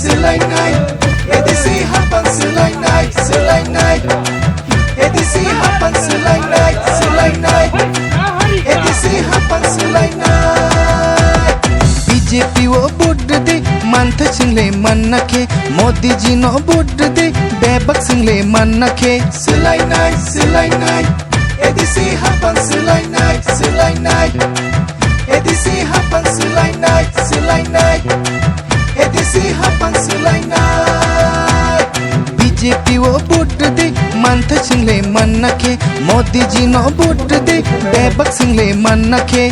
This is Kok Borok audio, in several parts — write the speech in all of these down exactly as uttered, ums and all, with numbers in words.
Swlainai, A D C hapang swlainai, swlainai. A D C hapang swlainai, swlainai. A D C hapang swlainai. B J P o vote rwdi, manthai swingle manna khe. Modi ji no vote rwdi, bebak swingle manna khe. Swlainai, swlainai. A D C hapang swlainai, swlainai. A D C hapang swlainai, swlainai. A D C hapang swlainai. B J P o vote rwdi, manthai swingle manna khe. Modi ji no vote rwdi, bebak swingle manna khe.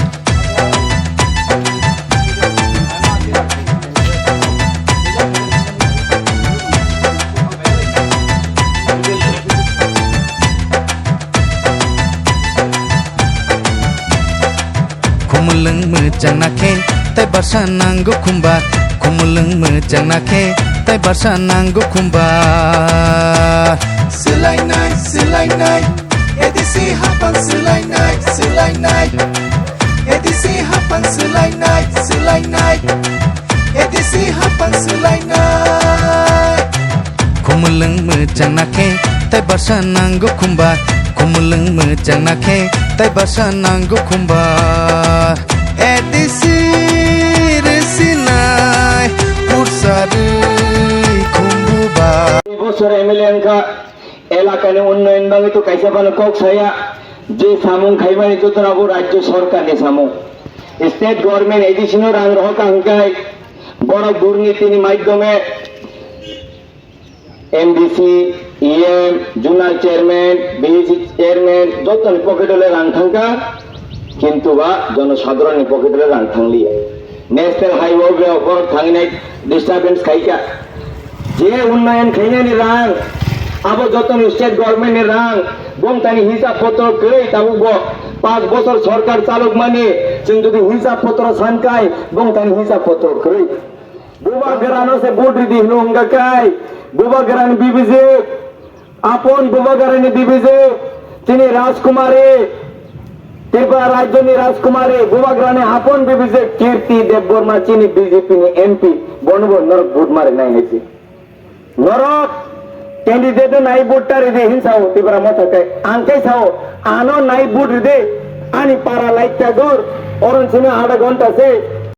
Khumulwng mwchang na khe, tai barsa nango khumba. Khumulwng mwchang na khe, tai barsa nango khumba. Swlainai, swlainai, A D C hapang swlainai, swlainai. A D C hapang swlainai, swlainai. A D C hapang swlainai. Khumulwng mwchang na khe, tai barsa nango khumba. Khumulwng mwchang na khe, tai barsa nango khumba. A D C rwsinai, pursa rwi khumbuba. Bosor M L A wngkha, elakani unnoyon bagwi to kaisa phano kok saya, je samung khaimani jotono abo rajyo sorkarni samung. State government A D C no rang rohorkha hwnkhe borok durnitini maidhyome M D C, E M, zonal chairman, B D C chairman, jotoni pocket o le rang thangkha, kintu ba jonosadharon ni pocket o le rang thangliya. National highway o borok thangwi nai disturbance khaikha. Je unnayan khainani rang, abo jotoni state government ni rang, bongtani hisab potro kwrwi tabuk bo panch bochor sorkar chalokmani, chwng jodi hisab potro sankai, bongtani hisab potro kwrwi. Bubagrano se vote ridi hino hwnga kai, Bubagrani B B J, apon Bubagrani B B J, chini Rajkumari, Tripura rajyoni Rajkumari, Bubagrani apon B B J, Kirti Debbarma chini B J P ni M P, bono bo norok vote mari nai hai se. Norok candidate no nai vote ta ridi hin sao Tipra Motha kai. Ang kai sao, ano nai vote ridi, ani para light ta gor, oron sino adha ghonta se,